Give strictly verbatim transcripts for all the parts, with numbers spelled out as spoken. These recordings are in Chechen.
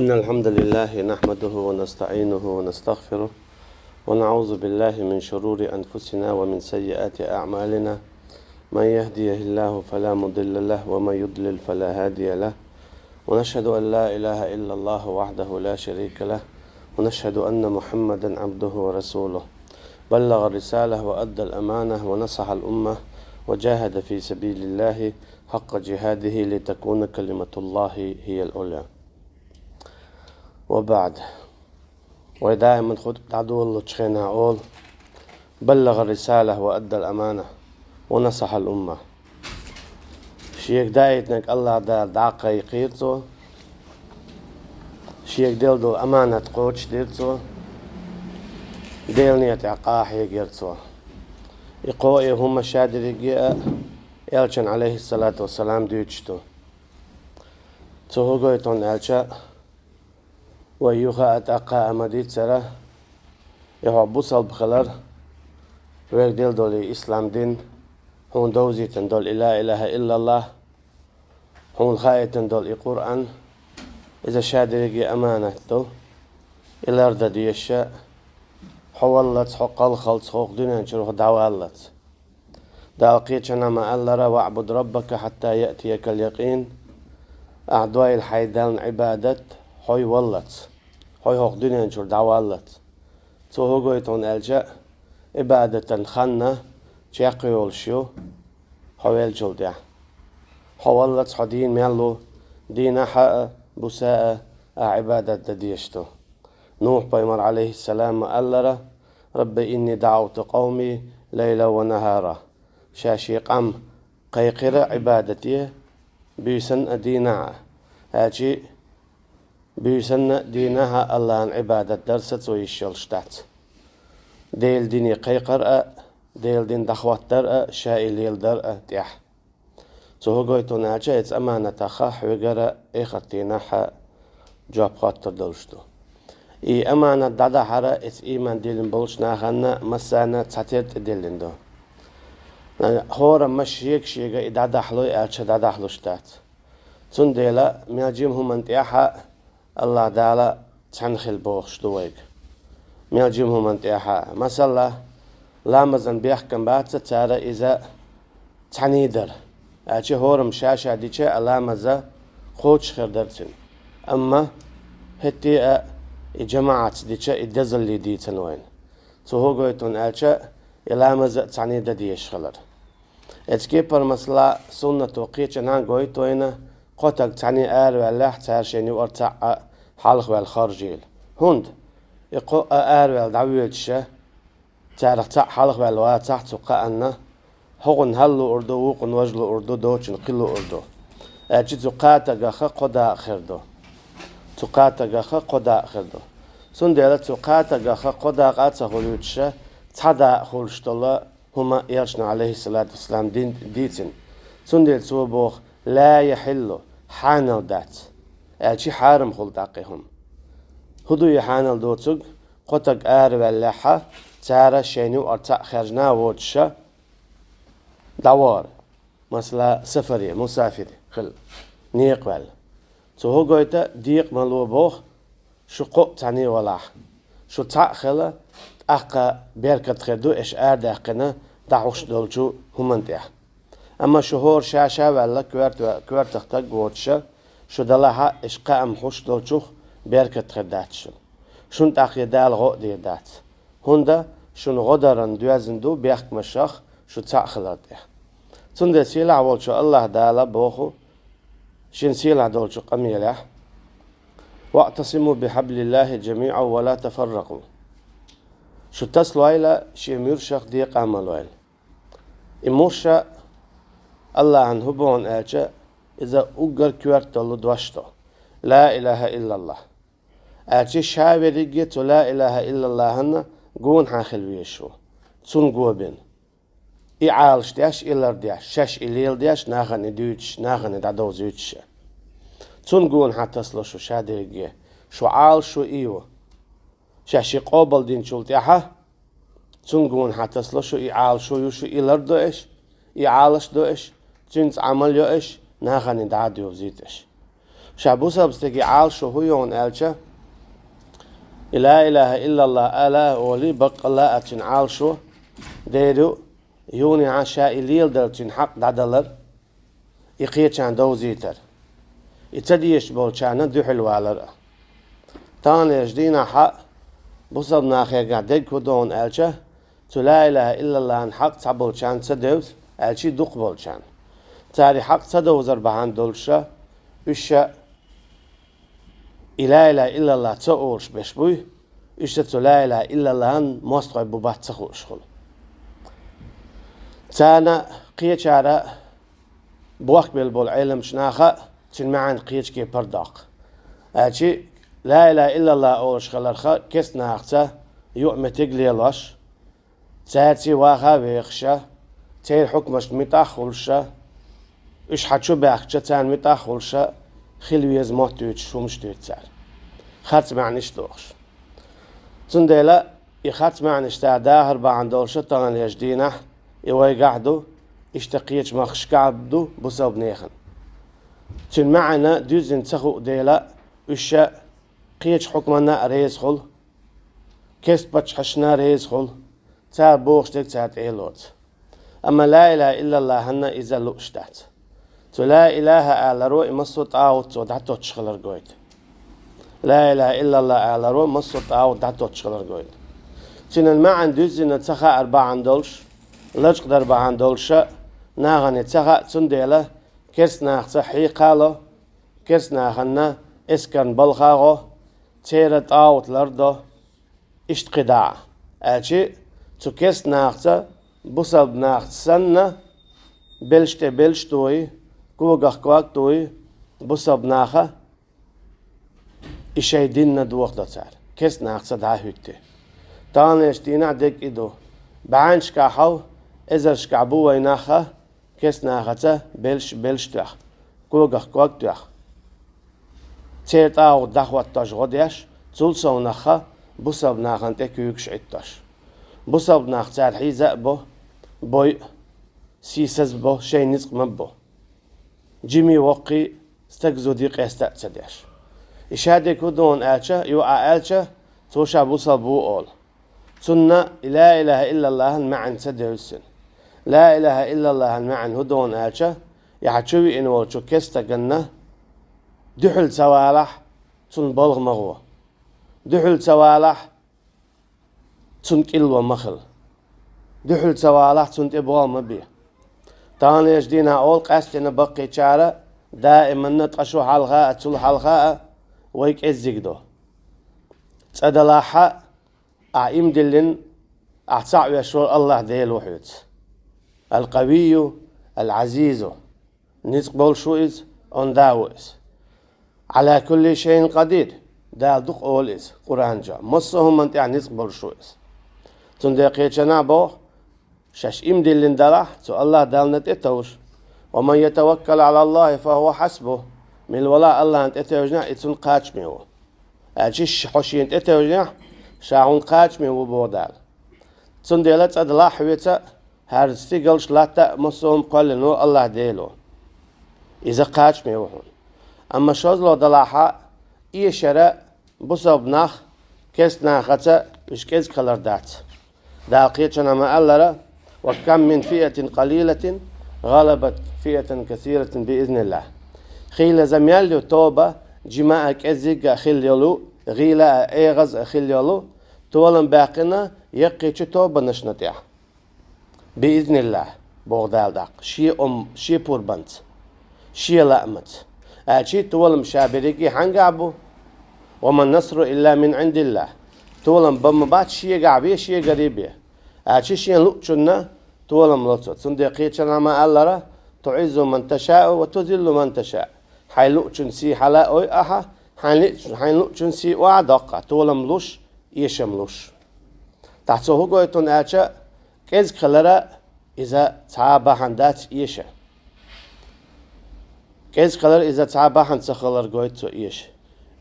إن الحمد لله نحمده ونستعينه ونستغفره، ونعوذ بالله من شرور أنفسنا ومن سيئات أعمالنا. من يهديه الله فلا مضل له، ومن يضلل فلا هادي له. ونشهد أن لا إله إلا الله وحده لا شريك له، ونشهد أن محمدا عبده ورسوله. بلغ الرسالة وأدى الأمانة ونصح الأمة وجاهد في سبيل الله حق جهاده لتكون كلمة الله هي العليا. وبعد. Вай даиман хутба дӀадолалучу хенахь олу: «بلغ الرسالة وأدى الأمانة ونصح الأمة». Шега даийтинарг АллахӀ Дала дӀа а кхайкхийра цо, шега делла долу аманат кхочушдира цо, Делан некъа тӀехь къа а хьегира цо. И кхо и хӀума ша дерриге а Элчанна, Ӏалайхиссалату вассалам, дуьйцуш ду. Цо хӀун гойту аьлча, вай юха а тӀаккха а ма-дийццара, и хьо бусалба хилар, вайга делла долу и ислам дин, хьуна довзийтина долу и ла илаха иллаллахӀ, хьуна хаийтина долу и Къуръан, иза ша дерриге аманат ду, и лардан дезаш а, хьо валлалц, хьо кхалхалц, хӀокху дуьнен чуьра хьо дӀаваллалц. Дала кхечанхьа ма-аллара: «واعبد ربك حتى يأتيك اليقين». Ахьа дойла хьайн Далла Ӏибадат, хьо валлалц, хьо хӀокху дуьнен чуьра дӀаваллалц. Цо хӀун гойту аьлча, Ӏибадатан хан чекхйолуш ю хьо веллачул тӀаьхьа. Хьо валлалц, хьо дийна мел ву, дийнахь а, буса а ахьа Ӏибадат дан дезаш ду. Нухь-пайхамар, Ӏалайхиссалам, ма-аллара: «رب إني دعوت قومي ليلا ونهارا». Ша шен къам кхайкхира Ӏибадате буьйсанна а, дийнахь а. Аьлча, буьйсанна а, дийнахь а АллахӀан Ӏибадат дар сацо йиш йолуш дац. Делан дине кхайкхар а, Делан дин дӀахӀоттар а, ша и леладар а тӀехь. Цо хӀун гойту аьлча, эцу аманатах хьоьгара эхарт дийнахь а жоп хоттур долуш ду. И аманат дӀадахьара эцу ийман диллина болчу нахана массарна цхьатерра тӀедиллина ду. ХӀораммо шега-шега и дӀадахьалой аьлча, дӀадахьалуш дац. Цундела мел жима хӀуманна тӀехь а АллахӀ Дала цхьаьна хила бохуш ду вайга. Мел жима хӀуманна тӀехь а, масала, ламазан бехкам бац цара иза цхьаьний дар. Аьлча хӀораммо ша-ша дича а ламаз кхочуш хир дара цуьнан. Амма хӀетте а и жамаӀатца дича и дезалле дийцина вайна. Цо хӀун гойту аьлча, и ламаз а цхьаьний дан дезаш хилар. Эцу кепара, масала, суннато кхечанхьа гойту вайна, кхо стаг цхьаьний араваьллехь, цара шайна юкъара цхьаъ а хьалхаваьлла харжийла. ХӀунда? И кхо а араваьлла дӀавоьдуш а, царах цхьаъ хьалхаваьлла вацахь цу кхаанна, хӀокхунна хӀара луур ду, вукхунна важа луур ду, доцчунна кхин луур ду. Аьлча цу кхаа стагах кхо дакъа хир ду. Цу кхаа стагах кхо дакъа хир ду. Цундела цу кхаа стагах кхо дакъа а ца хуьлуьйтуш, цхьа дакъа хуьлуш долу хӀума Элчано, Ӏалайхиссалату вассалам, дин дийцина. Цундела цо боху: «لا يحل», хьанал дац. Аьлча хьарам хуьлу тӀаккха и хӀума. ХӀун ду и хьанал доцург? Кхо стаг араваьллехь, цара шайна юкъара цхьаъ хаьржина а воцуш а, дӀавахара. Масала, сафаре, мусафире хила, некъаваьлла. Цо хӀун гойту, декъа ма ло боху, шу кхоъ цхьаьний валахь. Шу цхьаъ хила, тӀаккха беркат хир ду, аша арадаьккхина дӀахьуш долчу хӀуманна тӀехь. Амма шу хӀора ша-ша ваьлла, коьрта ве-, коьртах стаг воцуш а, шу далахь а, аша кхаам хьуш долчух беркат хир дац шуна. Шуна тӀаккха Дала гӀо а дийр дац. ХӀунда шуна гӀо даран доьзна ду бехкамашах шу цхьаъ хилар тӀехь. Цундела сийлахь волчу АллахӀ Дала боху Шен сийлахь долчу къамелехь: «واعتصموا بحبل الله جميعا ولا تفرقوا». Шу тасалойла Шен муьршах, декъа а ма лойла. И муьрша АллахӀан хӀун боху аьлча, иза уггар коьрта долу дош ду: «Ла илаха иллаллах». Аьлча ша верриге цу «Ла илаха иллаллахана» гонахьа хила везаш ву, цунна го бина. И Ӏалаш деш, и лардеш, шаьш и леладеш, нахана и дуьйцуш, нахана и дӀадовзуьйтуш а. Цунна гонахьа тасало шу ша дерриге, шу Ӏалашо и ю. Шаьш и къобалдинчул тӀаьхьа цунна гонахьа тасало шу, и Ӏалашо ю шу, и лардо аша, и Ӏалаш до аша, цуьнца Ӏамал йо аша, нахана и дӀа а доьвзуьйту аша. Ша бусалба стегий Ӏалашо хӀун ю аьлча, и ла илаха иллаллах ала а олий, баккъалла а цуьнан Ӏалашо дер ю, юха ша и леладар, цуьнан хьакъ дӀадалар, и кхечарна довзийтар, и ца дезаш болчарна дуьхьал валар а. Таханлерчу дийнахь а бусалба нахехь дерг хӀун ду аьлча, цу ла илаха иллаллахьан хьакъ цхьаболчарна ца девза, аьлча а дукхахболчарна. Цара и хьакъ ца довзар бахьана долуша, уьш ша и ла илаха иллаллах ца олуш берш буй, уьш ша цу ла илаха иллаллахьан мостагӀий бу бац ца хууш хуьлу. Царна кхечара бохкабелла болу Ӏеламчу наха цуьнан маьӀна кхечу кепара доккху. Аьлча а, ла илаха иллаллах олуш хиларх керста нахаца юкъаметтиг лелош, цаьрца ваха а вехаш, церан хьукмашна муьтӀахь а хуьлуш, уьш хьан чу баьхкича, царна муьтӀахь а хуьлуш хила веза мотт дуьйцуш хӀумаш дуьйцу цара. Харц маьӀнаш дохуш. Цундела и харц маьӀнаш цара дахар бахьана долуша таханлерчу дийнахь и вайгахь а ду, иштта кхечу махкашкахь а ду бусалба нехан. Цуьнан маьӀна дуьззина ца хуу дела, уьш ша кхечу хьукманна а реза хуьлу, керста паччахьашна а реза хуьлу, цара бохуш дерг цара тӀе а лоцу. Амма ла илаха иллаллахьанна иза лууш дац. Цу ла илаха аларо и массо а тӀагӀут цо дӀатоттуш хилар гойту. Ла илаха иллаллах аларо массо а тӀагӀут дӀатоттуш хилар гойту. Цуьнан маьӀна дуьззина ца хаар бахьана долуш, лачкъадар бахьана долуша нахана ца хаьа, цундела керста нахаца хьекха а ло, керста нахана эскарна балха а гӀо, церан тӀагӀут лардо, иштта кхидӀа а. Аьлча а цу керста нахаца бусалба нахаца санна, белш тӀе белш а тоьй, когах ког а тоьй, бусалба наха и шайн динна дохадо цара, керста нахаца дӀа а хӀуьттий. Таханлерчу дийнахь дерг и ду. БӀеннашкахь хьал, эзаршкахь бу вайн нах а, керста нахаца белш, белш тоьхна, когах ког тоьхна, церан тӀагӀут дӀахӀоттош гӀо деш, цул совнаха бусалба нахана тӀе куьйгаш Ӏиттош. Бусалба нах цара хьийза а бо, бой а, сийсаз а бо, шайн ницкъ ма бо. Жимий, воккхий, стаг, зудий къеста а ца деш. И ша дерг хӀун ду аьлча, юха а аьлча, цо ша бусалба ву олу. Цунна и ла илаха иллаллахьан маьӀна ца девза цуьнан. Ла илаха иллаллахьан маьӀна хӀун ду аьлча, и хьан чу веана волчу керста стаганна дуьхьал ца валахь, цунна балха ма гӀо. Дуьхьал ца валахь, цунна кӀилло ма хила. Дуьхьал ца валахь, цунна тӀе болх ма бе. Таханлерчу дийнахь олу къаьсттина баккхийчара даиманна ткъа шу хьалха а, цул хьалха а вай кӀеззиг до. ЦӀа далахь а, ахь иман диллина, ахь цхьаъ веш волу АллахӀ Дела ву хьоьца. Ал-Къавийю, Ал-Ӏазизу. Ницкъ болуш ву иза, онда ву иза. Ӏала кулли шайин къадир. Дала дукха олу иза Къуръан чохь. Массо а хӀуманна тӀехь ницкъ болуш ву иза. Цундела кхечанхьа боху, шаьш иман диллина далахь, цу АллахӀ Дална тӀе товш. Ва ман ятаваккал Ӏала АллахӀи фа хӀува хьасбух. Мила валахь АллахӀна тӀе тевжинехь, и цунна кхачаме ву. Аьлча хьо шена тӀе тевжинехь, ша хьуна кхачаме ву боху Дала. Цундела цӀа далахь хьоьца, хӀара стигалш, латта а, массо а хӀума кхоьллина ву АллахӀ Дела. Иза кхачаме ву хьуна. Амма шозлагӀа далахь а, эшара бусалба нах керста нахаца уьш кӀезиг хилар дац. Дала кхечанхьа ма-аллара: «Ва кам мин фиатин къалилатин гӀалабат фиатан касиратан биизниллахь». Хийлаза мел ю тоба, жима а, кӀеззиг а хилла йолу, гӀийла а, эгӀаза а хилла йолу, толам баьккхина яккхийчу тобанашна тӀехь. Биизниллахь, боху Дала тӀаккха, шен омма, шен пурбанца, шен лаамца. Аьлча толам ша берриге хьаьнгахь бу? «Ва ман насру илла мин Ӏиндиллахь». Толам бан ма бац шегахь бен, шегаре бен. Аьлча шен луучунна толам ло цо. Цундела кхечанхьа ма-аллара: «ТуӀиззу ман ташаъу ва тузиллу ман ташаъ». Хьайн луучун сий хьалаойу ахьа, хьайн луучун, хьайн луучун сий охьа а доккху ахьа, толам луш, эшам луш. ТӀаккха цо хӀун гойту аьлча, кӀезиг хилара иза цхьа а бахьана дац эша. КӀезиг хилар иза цхьа а бахьана ца хилар гойту цо эша.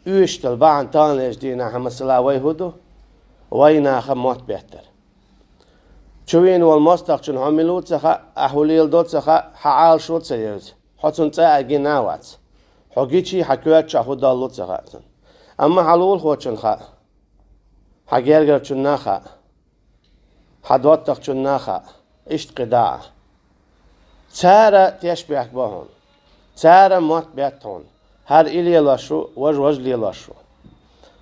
Оьшуш долу бахьана таханлерчу дийнахь, масала, вай хӀун ду? Вай наха мотт беттар. Чу вийна волу мостагӀчунна хьо мила ву ца хаьа, ахь хӀун леладо ца хаьа, хьан Ӏалашо ца евза. Хьо цунна цкъа а гина а вац. Хьо гичий, хьан коьртачохь хӀун доллу ца хаьа цунна. Амма хьан лулахочунна хаьа, хьан гергарчунна хаьа, хьан доттагӀчунна хаьа, иштта кхидӀа а. Цара тешнабехк бо хьуна. Цара мотт бетта хьуна. ХӀара и лелош ву, важа важа лелош ву.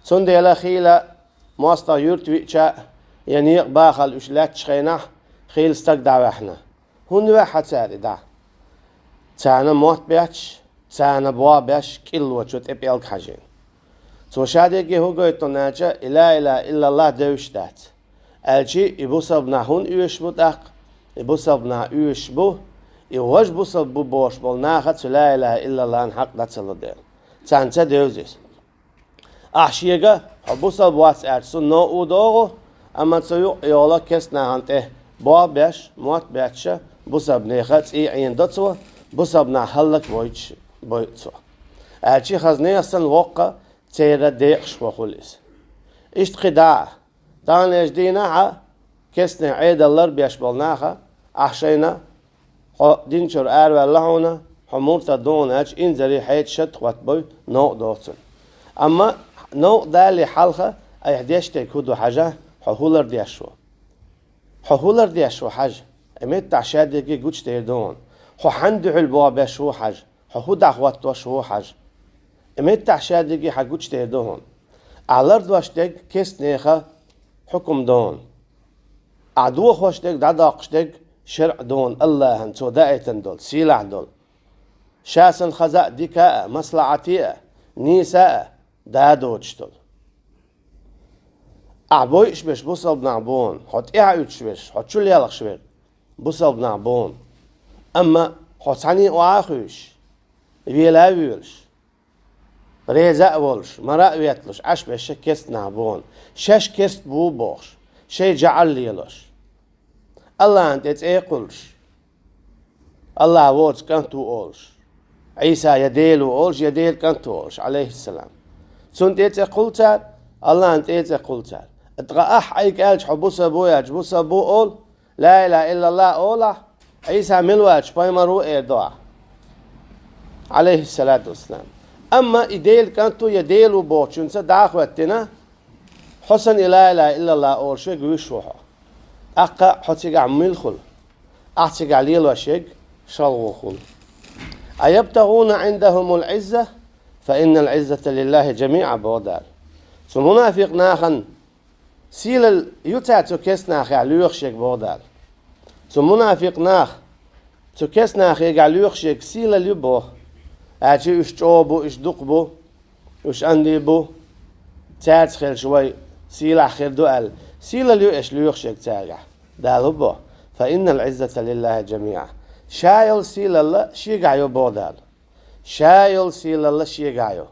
Цундела хийла мостагӀа юрта веача а, я некъа бахалла уьш лаьттачу хенахь, хийла стаг дӀаваьхьна. ХӀунда ваьхьа цара и дӀа? Царна мотт бетташ, царна бох беш, кӀиллочо тӀе пӀелг хьажийна. Цо ша дерриге хӀун гойту аьлча, и ла илаха иллаллахӀ девзаш дац. Аьлчи, и бусалба нах хӀунда оьшуш бу тӀаккха? И бусалба нах оьшуш бу, и важа бусалба бу бохуш болу наха цу ла илаха иллаллахӀан хьакъ дӀа ца ло дела. Царна ца девза иза. Ахь шега хьо бусалба вац аьлча, цунна новкъа догӀу, амма цу юкъа йолу керста нахана тӀе бох беш, мотт бетташ, бусалба нехан цӀий Ӏенадо цо, бусалба нах хӀаллаквойтуш бойу цо. Аьлчи хаза нехан санна воккха, церан декъашхо хуьлу иза. Иштта кхидӀа а, таханлерчу дийнахь а керстанийн Ӏедал ларбеш болу наха, ахь шайна хьо динчуьра араваьлла хьуна, хьо муртад ду хьуна аьлча, инзаре хьаьта шатта хӀоттабой, новкъа догӀу цунна. Амма новкъа далале хьалха айхьа деш дерг хӀун ду хьажа, хьо хӀун лардеш ву? Хьо хӀун лардеш ву хьажа? И меттахь ша дерриге гучудер ду хьуна. Хьо хьанна дуьхьал бох беш ву хьажа? Хьо хӀун дӀахӀоттош ву хьажа? И меттахь ша дерриге хьан гучудер ду хьуна. Ахь лардеш дерг керста нехан хьукам ду хьуна. Ахь дохош дерг, дӀадоккхуш дерг шарӀ ду хьуна, АллахӀан цо даийтина долу, сийлахь долу. Ша санна хаза а, дика а, маслахьате а, нийса а, да доцуш долу. Ахь бойуш берш бусалба нах бу хьуна, хьо тӀаьхьа уьттуш верш, хьо чулелхаш верг бусалба нах бу хьуна. Амма хьо цхьаьний охьа а хуьйшуш, вела а воьлуш, реза а волуш, мара а ветталуш, Ӏаш берш керста нах бу хьуна. Шаьш керста бу бохуш, шайн жӀар лелош. АллахӀан тӀе цӀе а кхуллуш, АллахӀ воцу кӀант ву олуш, Ӏийса я Дела ву олуш, я Делан кӀант ву олуш, Ӏалайхиссалам. Цунна тӀе цӀе кхуллу цара, АллахӀан тӀе цӀе кхуллу цара. Ткъа ахь Ӏайга аьлча, хьо бусалба ву аьлча, бусалба ву олу, ла илаха иллаллахӀ олахь, Ӏийса мила вац, пайхамар ву эр ду ахь, Ӏалайхиссалату вассалам. Амма и Делан кӀант ву я Дела ву бохучуьнца дӀа а хӀоьттина, хьо санна и ла илаха иллаллахӀ олуш верг вуьйш ву хьо. ТӀаккха хьо цигахь мила хуьлу? Ахь цигахь лелош ерг шалгӀо хуьлу. «أيبتغون عندهم العزة فإن العزة لله جميعا», боху Дала. Цу мунафикъ нахана сийлалла ю цара цу керста нахехь лоьхуш ерг, боху Дала. Цу мунафикъ наха цу керста нахехь лоьхуш ерг сийлалла ю боху. Аьлча уьш чӀогӀа бу, уьш дукха бу, уьш анди бу, цаьрца хилча вай сийлахь хир ду аьлла, сийлалла ю аша лоьхуш ерг цаьргахь. Дала хӀун боху? «فإن العزة لله جميعا». Ша йолу сийлалла шегахь ю, боху Дала. Ша йолу сийлалла шегахь ю.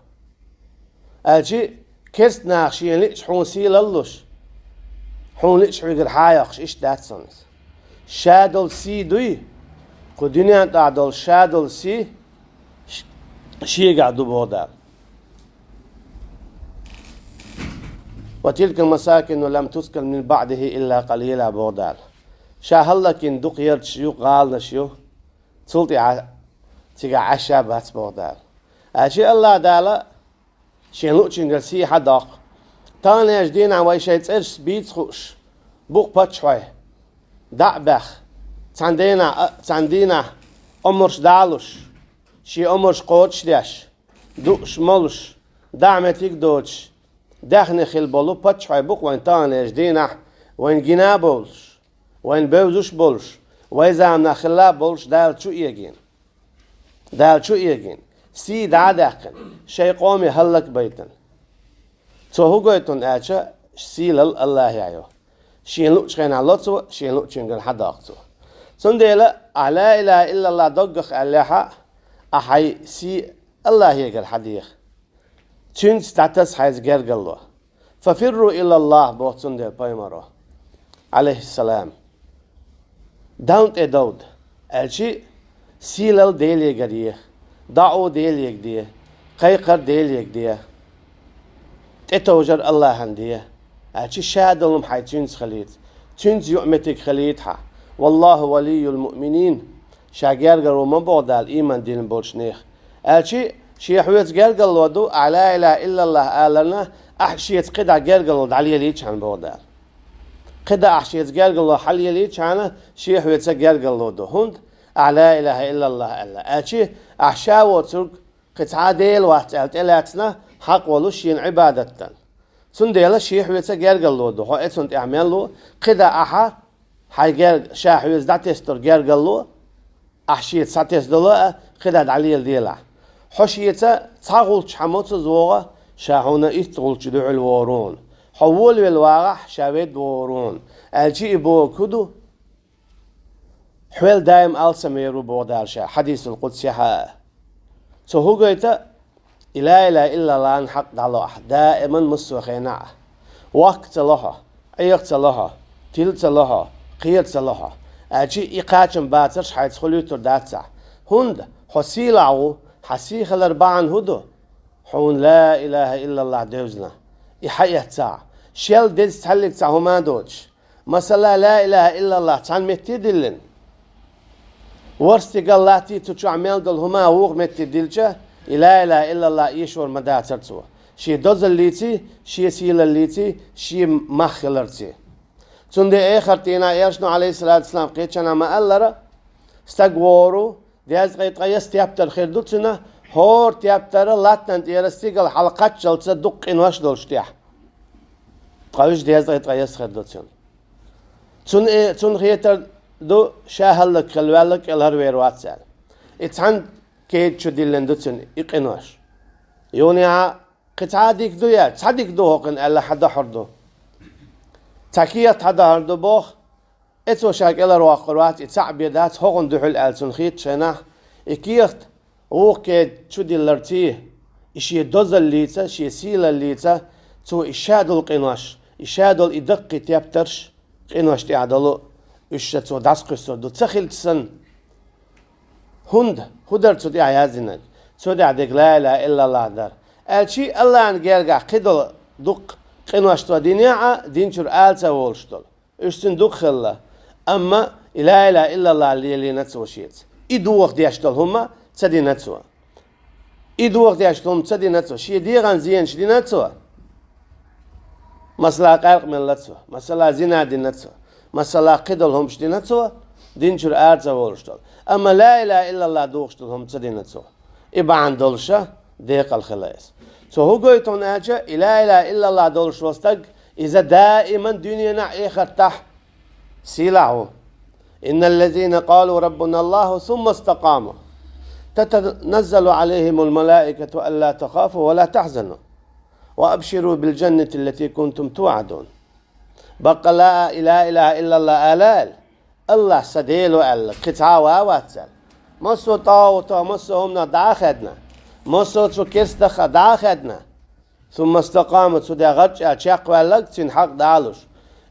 Аьлчи, керста наха шена лиъча хьуна сийлалла луш, хьуна лиъча хьоьгара хьа а йоккхуш, иштта дац цунна иза. Ша долу сий дуй, кху дуьнен тӀехь долу ша долу сий ш-, шегахь ду, боху Дала. «وتلك مساكنهم لم تسكن من بعدهم إلا قليلا», боху Дала. Ша хӀаллакйина дукха ярташ ю, гӀаланаш ю, цул тӀаьхьа цигахь Ӏаш а бац, боху Дала. Аьлчи АллахӀ Дала Шен луъучуьнгара сий хьадоккху. Таханлерчу дийнахь вай шайн цӀерашца бийца хууш, бу-кх паччахьой, дӀа а баьхна, цхьана дийнахь а, цхьана дийнахь омраш дӀа а луш, шен омраш кхочушдеш, дууш, молуш, дӀа а меттиг а доцуш, даьхни хилла болу паччахьой бу-кх вайн таханлерчу дийнахь вайна гина а бовлуш, вайна бевзаш а болуш, вайн заманахь хилла а болуш Дала чу эгийна. Дала чу эгийна, сий дӀа а даьккхина, шайн къоме хӀаллакбайтина. Цо хӀун гойту аьлча, сийлалла АллахӀехь ю. Шена луъучу хенахь ло Цо, шена луъучуьнгара хьадоккху Цо. Цундела, ахь ла илаха иллаллах доггах аьллехь а, ахь хьайн сий АллахӀегара хьадеха. Цуьнца дӀатаса хьайца гергарло. «ففروا إلى الله», боху цундела пайхамаро, Ӏалайхиссалам. Далла тӀе довда. Аьлчи, сийлалла Делегара е, доӀа Делега де, кхайкхар Делега де, тӀетовжар АллахӀана де. Аьлчи, ша долу хӀума хьайн цуьнца хилийта, цуьнца юкъаметтиг хилийта хьан. «والله ولي المؤمنين». Ша гергарло ма боху Дала ийман дина болчу нехан. Аьлчи, Шен хьоьца гергарло ду, ахь ла илаха иллаллах аларна, ахь шеца кхидӀа гергарло дӀалелийчхьана боху Дала. КхидӀа ахь шеца гергарло хьалелийчхьана, шен хьоьца гергарло ду. ХӀунда ахь ла илаха иллаллах аьлла? Аьлчи ахь ша воцург кхин цхьа а Дела вац аьлла тӀелаьцна, хьакъ волуш шена Ӏибадат дан. Цундела шен хьоьца гергарло ду. Хьо эцунна тӀехь мел ву, кхидӀа ахьа хьайн герга, ша хьоьца дӀатесна долу гергарло, ахь шеца схьатесна долу а, кхидӀа дӀалеладелахь. Хьо шеца цхьа гӀулч хьан моцаза вогӀа, ша хьуна итт гӀулч дуьхьал вогӀур ву хьуна. Хьо волавелла вагӀахь, ша ведда вогӀур ву хьуна. Аьлчи и бохург хӀун ду? Хьол даим алсамъер ву боху Дала ша, хьадисул къудсехь а. Цо хӀун гойту? И ла илаха иллаллахьан хьакъ дӀало ахь, даиман массо а хенахь а. Воккха ца ло хьо, Ӏеха ца ло хьо, тила ца ло хьо, кхера ца ло хьо. Аьлчи и кхачам бацарш хьайца хуьлуьйтур дац ахь. ХӀунда хьо сийлахь ву, хьан сий хилар бахьана хӀун ду? Хьуна ла илаха иллаллах девзина. И хьаэццахь, шел деза цхьаьллиг цхьа хӀума а доцуш, масала, ла илаха иллаллах цхьана метте диллина, ворхӀ стигал латтий цу чохь мел долу хӀума вукху метте дилча, и ла илаха иллаллах эшор ма дацара цо. Шен дозаллиций, шен сийлаллиций, шен мах хиларций. Цундела эхарт дийнахь Элчано, Ӏалайхиссалату вассалам, кхечанхьа ма-аллара, стаг вогӀур ву, дезткъе ткъайесна тептар хир ду цуьнан, хӀора тептара латтана тӀера стигала хьалакхаччалца дукха къинош долуш тӀехь. Ткъа уьш дезткъе ткъайесна хир ду цуьнан. Цунна, э, цунна хетар ду, ша хӀаллакьхила ваьлла, кӀелхьарвер вац аьлла. И цхьана кеда чу диллина ду цуьнан и къинош. Юханехьа кхин цхьа а дика ду яц, цхьа дика ду хӀокхуьнан аьлла, хьадохьур ду. Цхьа кехат хьадохьур ду боху, эцо ша кӀелхьарвоккхур вац, и цхьаъ бен дац, хӀокхунна дуьхьал аьлла цунна хетачу хенахь, и кехат вукху кеда чу дилларций, и шен дозаллица, шен сийлаллица, цо и ша долу къинош, и ша долу и даккхий тептарш, къинош тӀехь долу, уьш ша цо дӀасакхуьссур ду, ца хилча санна. ХӀунда? ХӀун дара цу тӀехь яздинарг? Цу тӀехь дерг ла илаха иллаллах дара. Аьлчи Аллахьан гергахь кхидолу дуккха къинош цо динехь а, динчуьра ала ца волуш долу. Уьш цуьнан дукха хилла. Амма и ла илаха иллаллах лелийна цо шеца. И дохо деш долу хӀума ца дина цо. И дохо деш долу хӀума ца дина цо. Шен дегӀан зенаш дина цо. Масала, къаьркъа мелла цо. Масала, зина дина цо. Масала, кхидолу хӀумаш дина цо. Динчуьра ара ца волуш долу. Амма ла илаха иллаллах дохуш долу хӀума ца дина цо. И бахьана долуша декъала хила иза. Цо хӀун гойту хьуна аьлча, и ла илаха иллаллах долуш волу стаг, иза даиман дуьненахь, эхартахь сийлахь ву. إن الذين قالوا ربنا الله ثم استقاموا تتنزل عليهم الملائكة ألا تخافوا ولا تحزنوا وأبشروا بالجنة التي كنتم توعدون. Баккъала а и ла илаха иллаллах ала аьлла, Аллах сан Дела ву аьлла, кхин цхьа а ван вац аьлла. Массо а тӀагӀутах, массо а хӀуманах дӀа а хаьдна, массо а цу керстанах дӀа а хаьдна, сумма стакъама, цу тӀехь гӀарчӀ а чекхваьлларг цуьнан хьакъ далуш,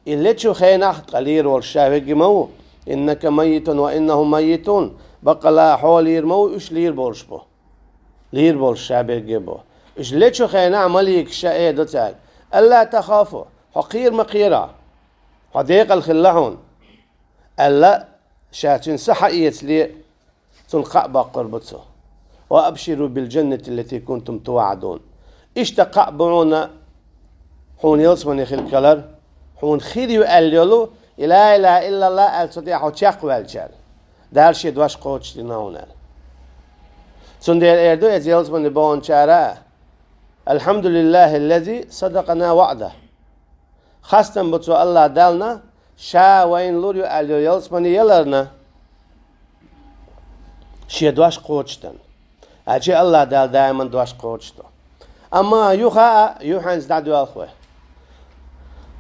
и лечу хенахь ткъа лийр волуш ша верг ма ву, إنك ميت وإنهم ميتون, баккъала а хьо лийр ма ву, уьш лийр болуш бу. Лийр болуш ша берг бу. Уьш лечу хенахь маликаш ша эр ду цаьрга: «Алла тахафу, хьо кхера ма кхера, хьо декъала хилла хьуна», аьлла, ша цуьнан са хьаэцале, цунна кхаъ боккхур бу цо. «Ва абширу бил джаннати ллати кунтум туъадун». Иштта кхаъ бу хьуна, хьуна ялсамане хилла хилар, хьуна хир ю аьлла йолу, и ла илаха иллаллах аьлла цу тӀехь хьо чекхваьллачара. Дала шен дош кхочушдина хьуна аьлла. Цундела эр ду иза ялсамане баханчара: «Алхьамдулиллахи ллази садакъана ваъда». Хастам бу цу Аллах Далла, ша вайна лур ю аьлла йолу ялсамане яларна, шен дош кхочушдан. Ачи Аллах Дала даиман дош кхочушдо. Амма юха а, юххьанца дӀадоьлху вай.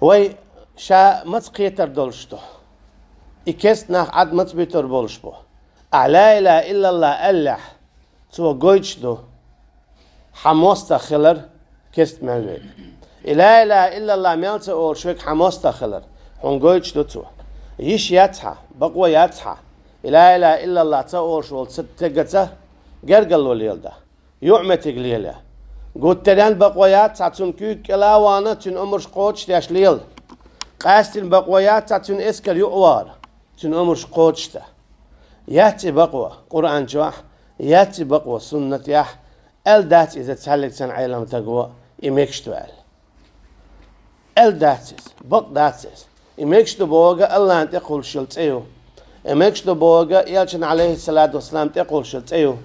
Вай ша маца кхетар долуш ду? И керста нах Ӏад маца буьтур болуш бу? Ахь ла илаха иллаллах аьллехь, цо гойтуш ду хьан мостагӀа хилар керста мел верг. И ла илаха иллаллах мел ца олуш верг хьан мостагӀа хилар хьуна гойтуш ду цо. Йиш яц хьан, бакъо яц хьан, и ла илаха иллаллах ца олуш волу ца тегаца гергарло леладан. Юкъаметтиг лелаян. Гуттаренна бакъо яц хьан, цуьнан куьйга кӀела а вахана, цуьнан омраш кхочушдеш лела. Къаьстина бакъо яц хьан, цуьнан эскар юкъа вахара, цуьнан омраш кхочушдан. Яц и бакъо Къуръан чохь, яц и бакъо суннатехь, Аьлла дац иза цхьаллиг цхьан Ӏеламстаго, и мегаш ду аьлла. Аьлла дац иза, бакъ дац иза. И мегаш ду бохург Аллахьан тӀекхуллуш йолу цӀе ю. И мегаш ду бохург Элчан, Ӏалайхиссалату вассалам, тӀекхуллуш йолу цӀе ю.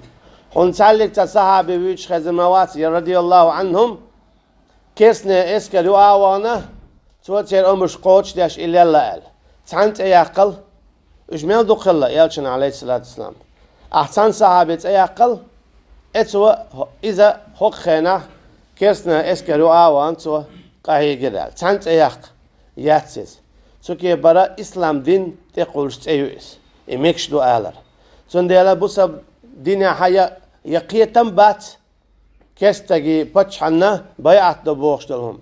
ХӀунда цхьаллиг цхьа сахьаби вуьйцуш хезна ма вац, я радияллаху Ӏанхум, керстанийн эскар юкъа а вахана, цо церан омраш кхочушдеш и лелла аьлла. Цхьанна цӀе яккхал, уьш мел дукха хилла Элчан, Ӏалайхиссалату вассалам. Ахь цхьана сахьабин цӀе яккхал, э, цо хӀо-, иза хӀокху хенахь керстанийн эскар юкъа а вахана цо къахьийгира аьлла. Цхьанна цӀе яккха яц иза. Цу кепара ислам дин тӀекхуллуш цӀе ю иза. И мегаш ду алар. Цундела бусалба динехь я, я кхетам бац, керстагийн паччахьна байӀат до бохуш долу хӀума.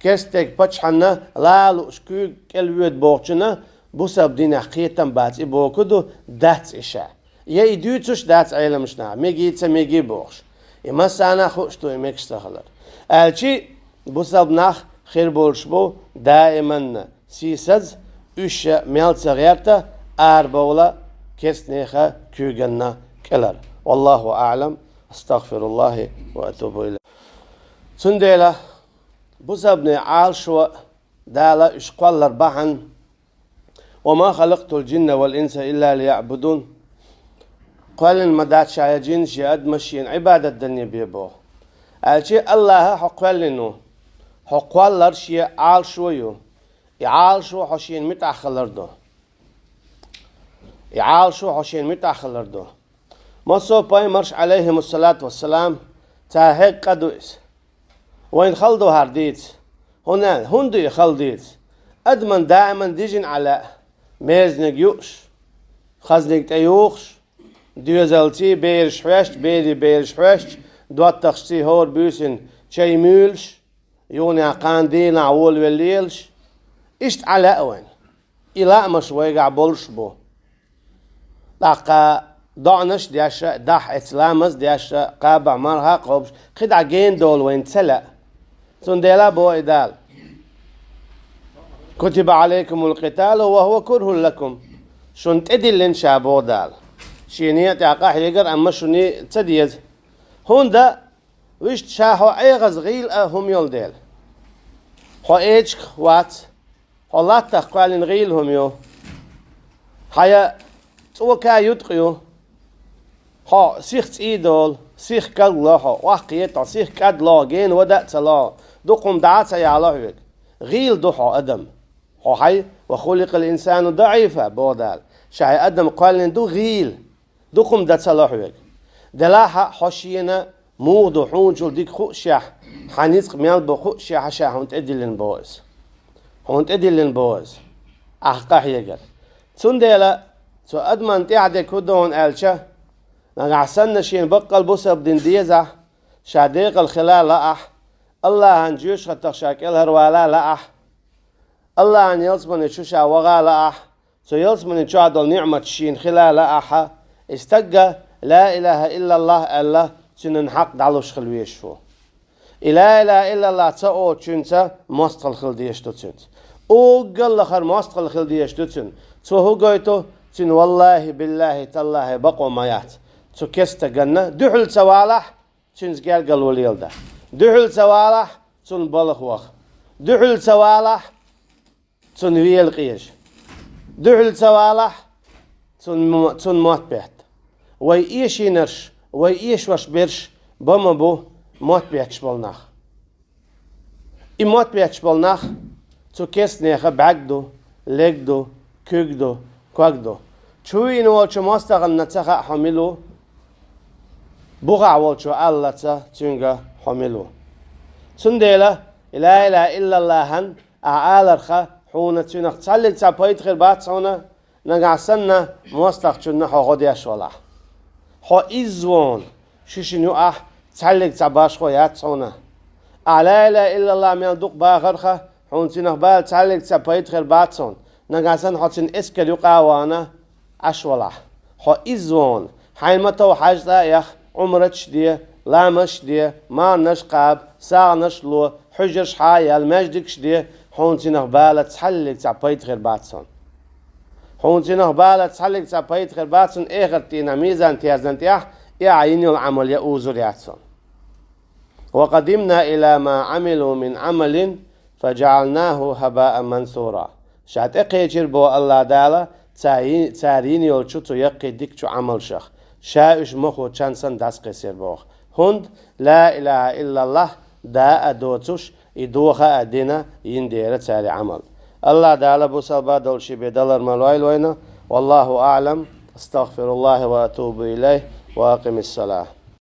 Керстаг паччахьна лан лууш куьйга кӀел воьду бохучунна бусалба динехь кхетам бац и бохург ду, дац и ша. Я и дуьйцуш дац Ӏеламнаха, мегий, ца мегий бохуш. И массарна а хууш ду и мегаш ца хилар. Аьлчи бусалба нах хир болуш бу даиманна сийсаз, уьш мел ца гӀерта, арабовла керстанехан куьйганна кӀелара. Валлаху аӀлам. Астагфируллахи ва атубу илайхи. Цундела бусалбанийн Ӏалашо Дала уьш кхоллар бахьана: «Ва ма халактул джинна вал инса илла лияъбудун». Кхоьллина ма дац ша я джинаш, я адамаш шена Ӏибадат данне бен боху. Аьлчи Аллахьа хьо кхоьллина ву. Хьо кхоллар шен Ӏалашо ю. И Ӏалашо хьо шена муьтӀахь хилар ду. И Ӏалашо хьо шена муьтӀахь хилар ду. Массо а пайхамарш, Ӏалайхимуссалату вассалам, цара хьегна къа ду иза. Вайна хала ду хӀара дийца. ХӀунда аьлла, хӀунда ду и хала дийца? Адамна даиман дижина Ӏа лаьа, мерзаниг юуш, хазниг тӀеюхуш, доьзалций бераш хьоьстуш, берийн бераш хьоьстуш, доттагӀашций хӀора буьйсанна чай муьйлуш, юханехь кхана дийнахь волавелла лелаш, иштта Ӏа лаьа вайна. И лаамаш вайгахь болуш бу. ТӀаккха доӀанаш а деш, дахьа эцна ламаз а деш, кхабахь марха а кхобуш, кхидӀа гена долу вайна ца лаьа. Цундела боху и Дала: «Кутиба Ӏалайкумул къиталу ва хӀува курхӀун лакум». Шуна тӀедиллина ша, боху Дала. Шена тӀехь къахьегар, амма шуна ца деза. ХӀунда Вуьшта ша хьо Ӏехаза гӀийла а хӀума йолу дела. Хьо эчиг вац, хьо латтах кхоьллина гӀийла хӀума ю. Хьан я цӀока юткъа ю. Хьо сиха цӀий долу, сиха кагло хьо, охьакхета хьо, сиха кӀадло, гена вада а ца ло, дукха хӀума дӀа а ца яло хьоьга. ГӀийла ду хьо адам. Хьо хьай, «Ва хуликъал инсану даӀифа», боху Дала. Ша хьай адам кхоьллина ду гӀийла. Дукха хӀума дан ца ло хьоьга. Делахь а хьо шена муха ду хьуначул дика хуушехь, хьан ницкъ мел бу хуушехь, ша хьуна тӀедиллина боху иза. Хьуна тӀедиллина боху иза. Ахь къахьегар. Цундела цу адаман тӀаьхьа дерг хӀун ду аьлча, нагахь санна шена баккъал бусалба дин дезахь, ша декъала хила лаахь, Аллахьан жоьжахатах ша кӀелхьарвала лаахь, Аллахьан ялсамани чу ша ваха лаахь, цу ялсамани чохь долу ниъмат шена хила лаахь, и стагга «Ла илаха иллаллах» аьлла, цуьнан хьакъ дӀалуш хила везаш ву. И «Ла илаха иллаллах» ца олучуьнца мостагӀалла хила дезаш ду цуьнца. Уггар лахара мостагӀалла хила дезаш ду цуьнан. Цо хӀун гойту? Цуьнан валлахӀи, биллахӀи, таллахӀи бакъо ма яц. Цу керста ганна дуьхьал ца валахь, цуьнца гергарло леладан. Дуьхьал ца валахь, цунна балха ваха. Дуьхьал ца валахь, цунна вела къежа. Дуьхьал ца валахь, цунна мо-, цунна мотт бетта. Вай эшийнарш, вай эшош берш бан ма бу мотт бетташ болу нах. И мотт бетташ болу нах цу керстанеха бӀаьрг ду, лерг ду, куьг ду, ког ду. Чу вийна волчу мостагӀанна ца хаьа хьо мила ву, бухахь волчо аллалц цуьнга хьо мила ву. Цундела, «Ла илаха иллаллахьан» ахь аларха, хьуна цуьнах цхьаллиг цхьа пайда хир бац хьуна, нагахь санна мостагӀчунна хьо гӀо деш валахь. Хьо изза вон, шишина юкъахь цхьаллиг цхьа башхо яц хьуна. Ахь «Ла илаха иллаллах» мел дукха бахарха, хьуна цуьнах бала цхьаллиг цхьа пайда хир бац хьуна, нагахь санна хьо цуьнан эскар юкъа а вахана, Ӏаш валахь. Хьо изза вон, хьайна ма-тов хьаьж цӀа а яха, Ӏумраташ де, ламазаш де, марханаш кхаба, сагӀанаш ло, хьуьжарш хьа а яьлла, маьждигаш де, хьуна цуьнах бала цхьаллиг цхьа пайда хир бац хьуна. Хьуна цуьнах бала цхьаллиг цхьа пайда хир бац хьуна, эхарт дийнахь мизан-терзан тӀехь и ахь йина йолу Ӏамал ян узур яц хьуна. وقدمنا إلى ما عملوا من عمل فجعلناه هباء منثورا. Ша тӀекхечира боху Аллах Дала цара йи-, цара йина йолчу цу яккхий дикачу Ӏамалшах. Ша уьш мохо чан санна дӀасакхиссира боху. ХӀунда ла илаха иллаллах да а доцуш, и доха а дина, йина дера цара Ӏамал. Аллах Дала бусалба долуш бен далар ма лойла вайна. والله أعلم. أستغفر الله وأتوب إليه. وأقم الصلاة.